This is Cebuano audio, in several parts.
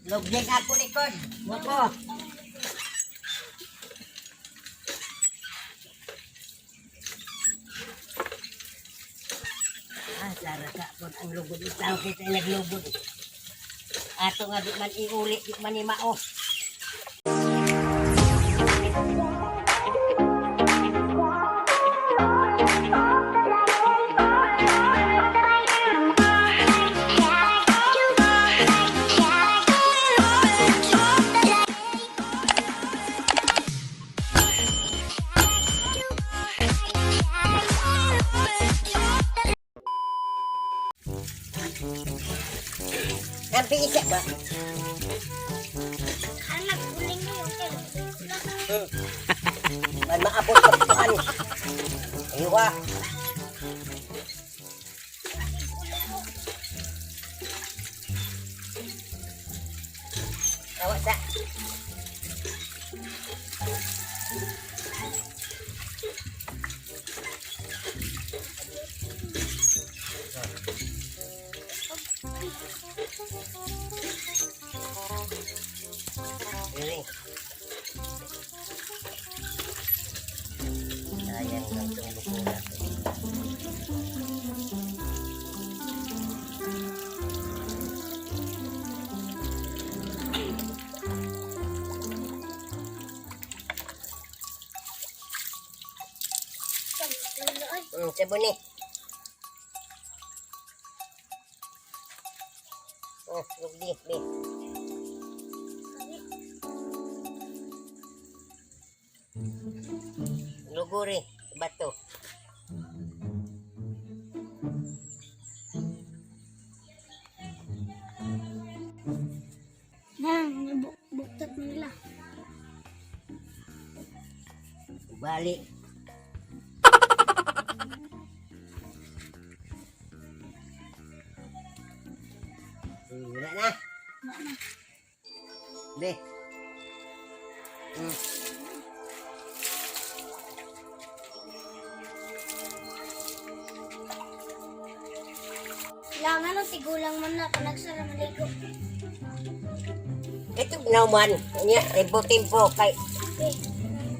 Lugding ako likod. Moko. Ah, sara ka po ang lugod. Itaw kita naglugod. Ato nga di man iuli, di man imao. Kampi isa ba? Anak, uling mo yung kay. Man maabot sa kuan. Aywa. Tawa sa. Really? Sayang lang itong buko natin. Sabon ni. Oh, lugdi, be. Luguri, bato. Nang, buktot nila. Bali. Wala na. Wala na. Be. Lang ano, tigulang man na, panagsara maligo. Ito nauman. Nya, tempo-tempo kay Okay.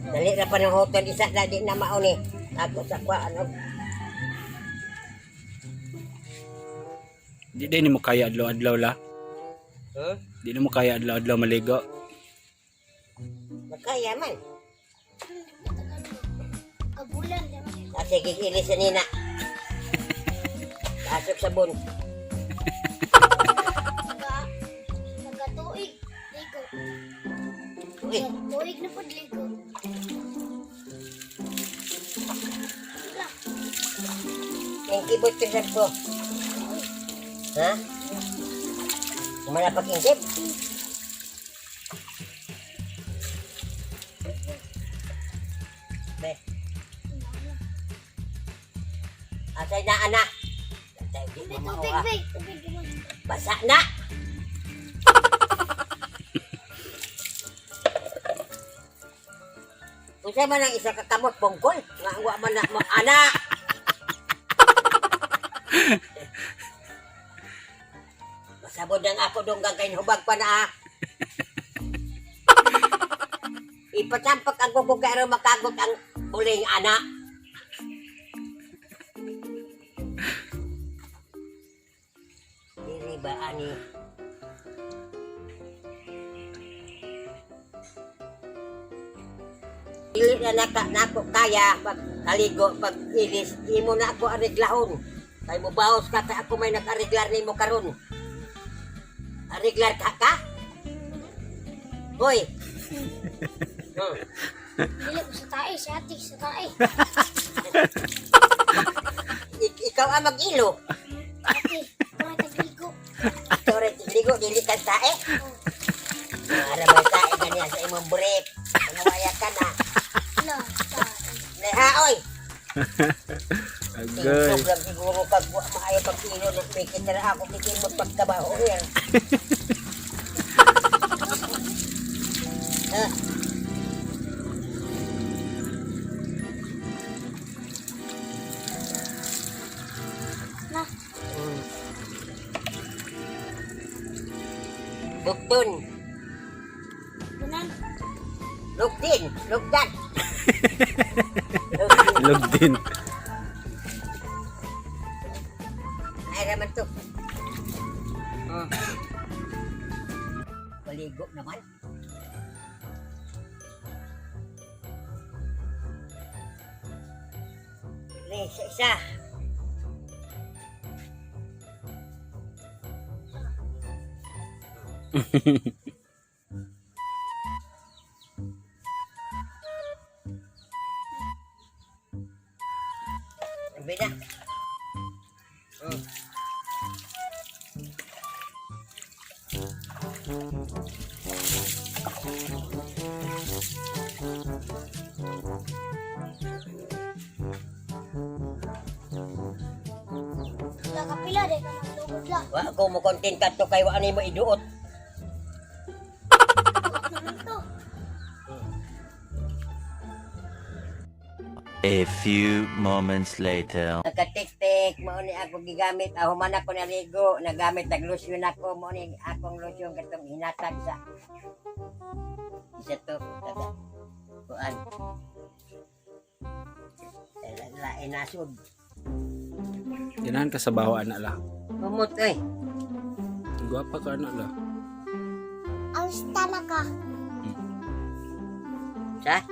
dali ra pa ng hotel isa na di na mauni. Ako sa kwa ano. Di din mo kaya adlaw-adlaw la. Hmm? Di na mo kaya adlaw-adlaw maligo. Makaya man. Kabulan, di ba? Ah, sige, ilis sa nina. Pasok sabon. Naga, nagatuig, ligo. Uy, Tuig na pod ligo. Wala. ang kibot ko sab ko. Ha? Kumala pag ingkip? Be. Asay na anak. Di Tubig, mo tubig, makuha. tubig, tubig, tubig. Basa na. Unsa man ang isa ka kamot bungkol? Nga wa man na mo ana. Masabod ang ako donggang kay hubag pa na ah. Ipatampak ang kuko kay aron makagot ang uling ana. Dili ba ani? Dili na naka nako kaya pag kaligo pag ilis imo na ako areglahon. Kay mo baos ka kay ako may nag-areglar nimo karon. Areglar ka ka? Hoy. Dili ko sa tae, sa ate, sa tae. Ikaw ang mag-ilo. Ate, mga tagligo. Sorry, ligo dili ka tae. Ara ba tae ganyan sa imong brief. Pangawaya ka na. Wala, tae. Neha oy. Agay. Tingog lang siguro kag wa maayo pag ilo na may kitara ako kay mo pagkabaho yan. Ha? Na, Bu. Lugdon. Gunan. Lugdin. Lugdan. Lugdin. Lugdin. Ay raman to. Maligo naman. Re, isa isa. Sabi na. Nakapila de ka maglugod la. Wa ko mo content kadto kay wa ani mo iduot. Buot naman to. A few moments later. Nagkatik-tik mao ni ako gigamit, ah, human ako naligo, nagamit nag lotion ako, mao ni akong lotion katong hinatag sa isa to taga kuan. Eh, lain nasod. Ganahan ka sa bawa ana la. Humot oy. Gwapa ka ana la. Awista na ka. Sa?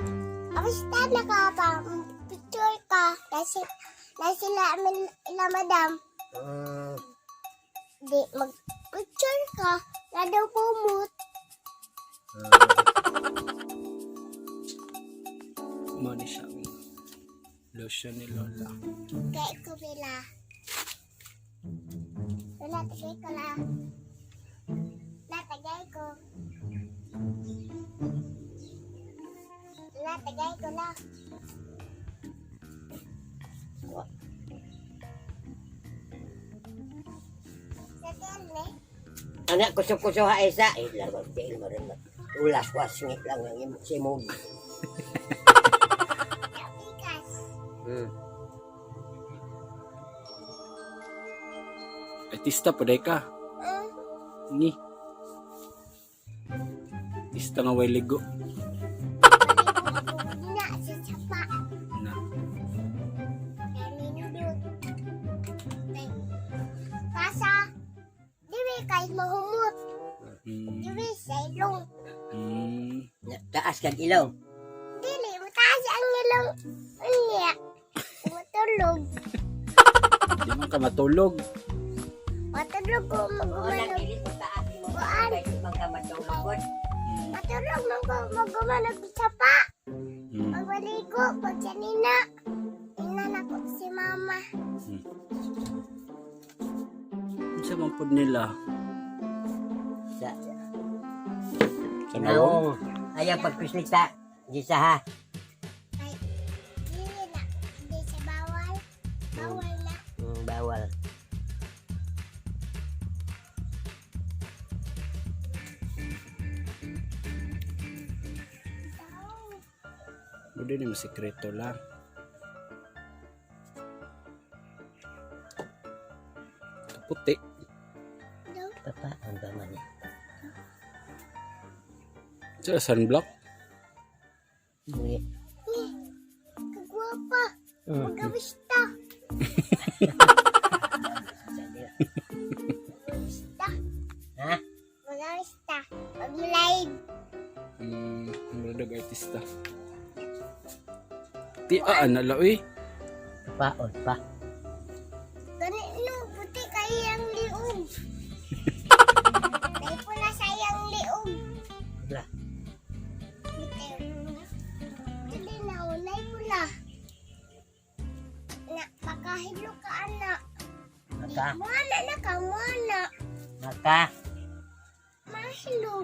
Awista na ka pa. Picture ka. Nasi, nasi sila, ila madam. Di, mag picture ka. Na daw pumut. Mo ni siya. Lotion ni Lola. Kay ko bila. Wala, tagay ko la. Wala, tagay ko. Wala, tagay ko la. Sa tele. Anak kusog-kusog ha isa. Eh, lawag di mo rin. Ulas was ngit lang ang imo si mo. Sa pikas. Artista po ka. Ni. Artista nga way ligo. Na, sa sapa. Na. Kanindot. Kasa, diwi kay mahumot. Diwi sa ilong. Taas kag ilong. Dili, mataas ang ilong. Unya. Matulog. Di man ka matulog. Matulog ko Wala magumanog. dili ko taas imo. Kuan. Kay di man ka matulog. Matulog man ko magumanog sa pa. Pagmaligo, pag sanina. Ina na ko si mama. Unsa man pud nila? Sa Sa nawong. naong. Ayaw pagpislita. Di sa ha. Ay, dili na. Hindi sa bawal. Bawal na. Bawal. Bawal. Mo din mo sikreto lang. Puti. Daw. Papa, ang ba man eh. Sa sunblock? Ni. Eh, kagwapa. Magawista. Sa dila. Magawista. Ha? Magawista. Magmulayg. Muradag artista. Ti ah, ana la uy. Papaon pa. Gani no, puti kay ang liog. May pula sa iyang liog. Wala. Puti. Dili na unay pula. Na pakahilo ka ana. Maka. Muana na ka muana. Maka. Mahilo.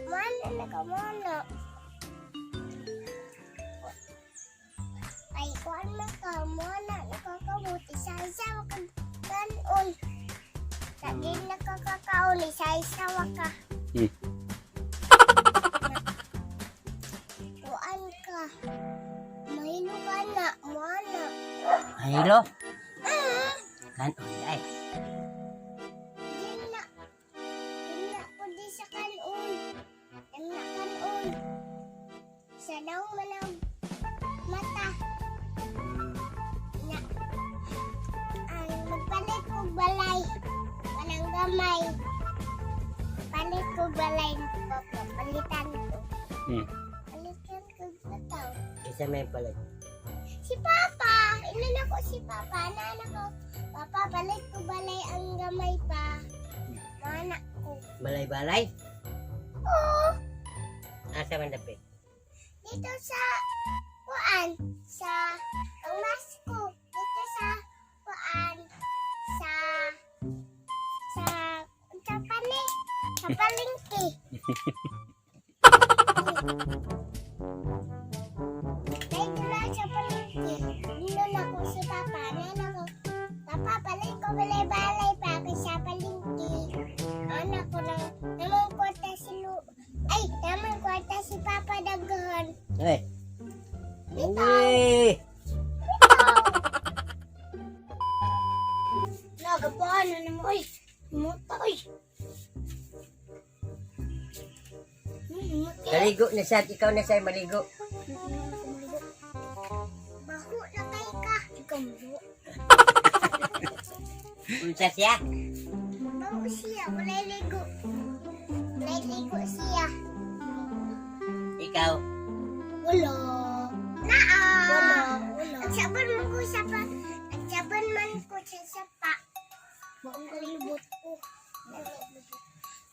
Muana na ka muana. Ay kuan man ka muana na ka kabuti sa isa wa ka kanon. Lagi na ka kakaon isa isa wa ka. Kuan ka. Mahilo ka na, muana. Mahilo. Kan ay. Di na. Di na ko di sa Nagkadaong man ang mata. Na, ang magpalit kog balay. Walang gamay. Palit kog balay, papa. Palitan ko. Palitan ko bataw. Isa may palit. Si Papa! Inan ako si Papa. Nana ko. Papa, palit ko balay ang gamay pa. Mana ko. Balay-balay. Oo! Asa man dapit? Dito sa kuan sa pangmasko. Dito sa kuan sa sa pani sa palengke. Dahil dula sa palengke, ninon ako si Papa. Nana ko, Papa, palit ko balay-balay pa ako sa palengke. Anak ko na, naman kwarta si Lu, ay, naman kwarta si Papa daghan. Hey. Uy! Nagapaano na mo, oy. Muta, oy. Muta. Maligo na siya. Ikaw na siya maligo. Baho na kay ka. Ikaw mo. Unsa siya? Baho siya, walay ligo. Walay ligo siya. Ikaw. Wala. Naa. Wala. Wala. Nagsaban man ko sa pa. Nagsaban man ko sa sapa. Maong kalibot ko.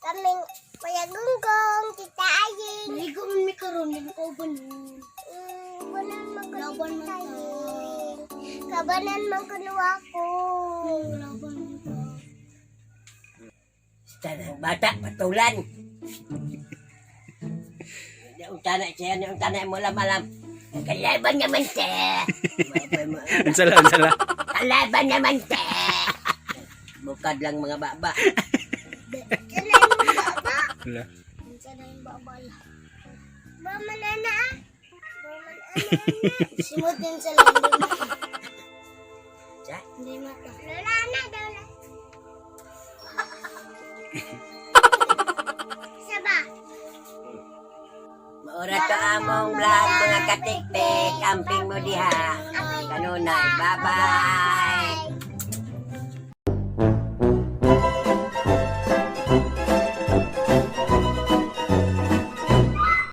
Kaming Kuya Gunggong, Tita Aying. Maligo man mi karon, di mo kauban nun. Bunan man ko Laban Tita man ta. Aying. Kabanan man ko nuwa ko. Laban man ta. Tanang bata, patulan. Unta na siya, unta na mo alam. Kalaban naman siya. Unsa la, unsa la. Kalaban naman siya. Bukad lang mga baba. Sanay mo baba. Wala. Unsa na yung babala. Bama na na. Bama na na. Simot din sa lang, hindi mata. Siya? Hindi mata. Lola na daw na. Saba. Maura to among vlog, mga katiktik. Amping mo diha. Kanunay. Bye-bye.